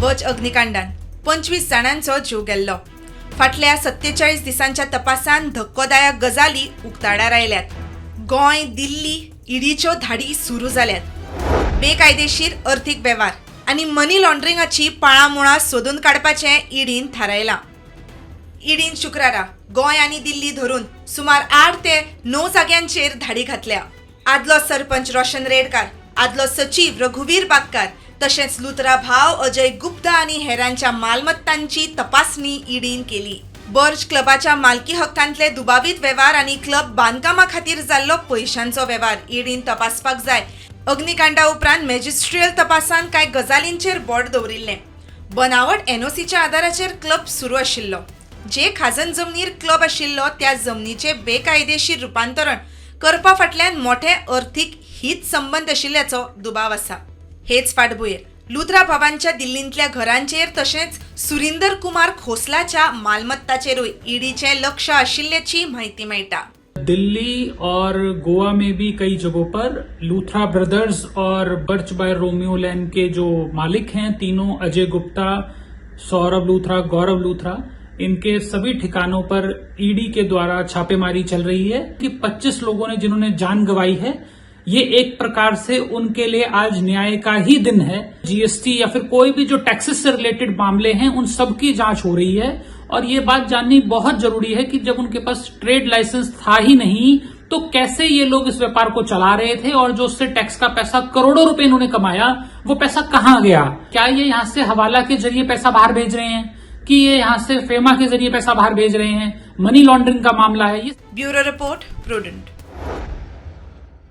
बर्च अग्निकांडान 25 जाणांचो जीव गेल्लो. फाटल्या 47 दिसांच्या तपासान धक्कोदायक गजाली उक्ताडार आयल्यात. गोंय, दिल्ली ईडीच्यो धाडी सुरू जाल्यात. बेकायदेशीर अर्थीक वेव्हार आनी मनी लॉन्ड्रिंगाची पाळामुळां सोदून काडपाचें ईडीन थारायलां. ईडीन शुक्रारा गोंय आनी दिल्ली धरून सुमार 8 ते 9 जाग्यांचेर धाडी घातल्या. आदलो सरपंच रोशन रेडकार, आदलो सचीव रघुवीर बागकार, तशेंच लुथरा भाव अजय गुप्ता आनी हेरांच्या मालमत्तांची तपासणी ईडीन केली. बर्च क्लबाच्या मालकी हक्कांतले दुबावीत वेव्हार आनी क्लब बांदकामा खातीर जाल्लो पयशांचो वेव्हार ईडीन तपासपाक जाय. अग्निकांडा उपरांत मॅजिस्ट्रियल तपासान कांय गजालींचेर बोट दवरिल्लें. बनावट एनओसीच्या आदाराचेर क्लब सुरू आशिल्लो. जे खाजन जमनीर क्लब आशिल्लो त्या जमनीचे बेकायदेशीर रुपांतरण करपा फाटल्यान मोठे अर्थीक हित संबंद आशिल्ल्याचो दुबाव आसा. हेच फाटभुंयेर लुथरा भावांच्या दिल्लींतल्या घरांचेर तशेंच सुरिंदर कुमार खोसलाच्या मालमत्ताचेरूय ईडीचें लक्ष आशिल्ल्याची म्हायती मेळटा. दिल्ली और गोवा में भी कई जगहों पर Luthra brothers Aur Birch by Romeo LAN K जो मालिक हैं तीनों, अजय गुप्ता, सौरभ लूथरा, गौरव लूथरा, इनके सभी ठिकानों पर ईडी के द्वारा छापेमारी चल रही है कि 25 लोगों ने जिन्होंने जान गंवाई है, ये एक प्रकार से उनके लिए आज न्याय का ही दिन है. जीएसटी या फिर कोई भी जो टैक्सेस से रिलेटेड मामले हैं, उन सबकी जांच हो रही है और ये बात जाननी बहुत जरूरी है कि जब उनके पास ट्रेड लाइसेंस था ही नहीं, तो कैसे ये लोग इस व्यापार को चला रहे थे और जो उससे टैक्स का पैसा करोड़ों रुपए इन्होंने कमाया, वो पैसा कहां गया? क्या ये यहां से हवाला के जरिए पैसा बाहर भेज रहे हैं कि ये यहां से फेमा के जरिए पैसा बाहर भेज रहे हैं? मनी लॉन्ड्रिंग का मामला है ये. Bureau report, prudent.